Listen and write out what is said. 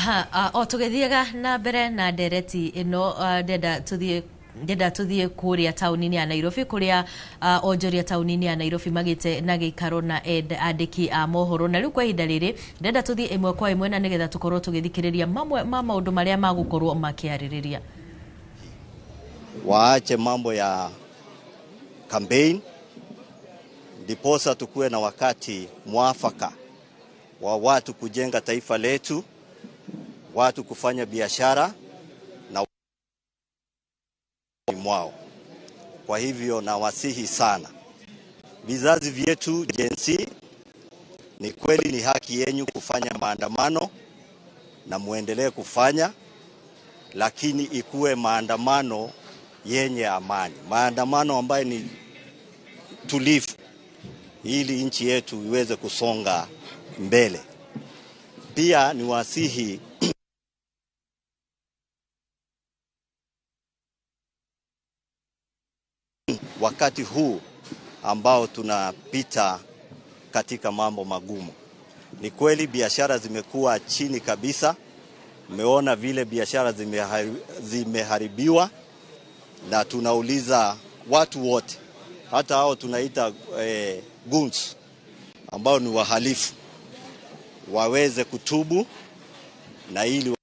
Aha, o tũgĩthiaga na mbere na ndereti ĩno, ndenda tũthiĩ kũrĩa taũni-inĩ ya Nairobi, kũrĩa onjoria taũni-inĩ ya Nairobi magĩte na gĩikaro na andĩki a mohoro. Na rĩu kwa ihinda rĩrĩ ndenda tũthiĩ ĩmwe kwa ĩmwe na nĩgetha tũkorwo tũgĩthikĩrĩria mamwe ma maũndũ marĩa magũkorwo makĩarĩrĩria. Waache mambo ya campaign, ndiposa tukuwe na wakati mwafaka wa watu kujenga taifa letu, watu kufanya biashara na mwao. Kwa hivyo nawasihi sana vizazi vyetu Gen Z, ni kweli ni haki yenyu kufanya maandamano na muendelee kufanya, lakini ikuwe maandamano yenye amani, maandamano ambayo ni tulivu, ili nchi yetu iweze kusonga mbele. Pia ni wasihi wakati huu ambao tunapita katika mambo magumu. Ni kweli biashara zimekuwa chini kabisa. Mmeona vile biashara zimeharibiwa, na tunauliza watu wote, hata hao tunaita goons ambao ni wahalifu, waweze kutubu na ili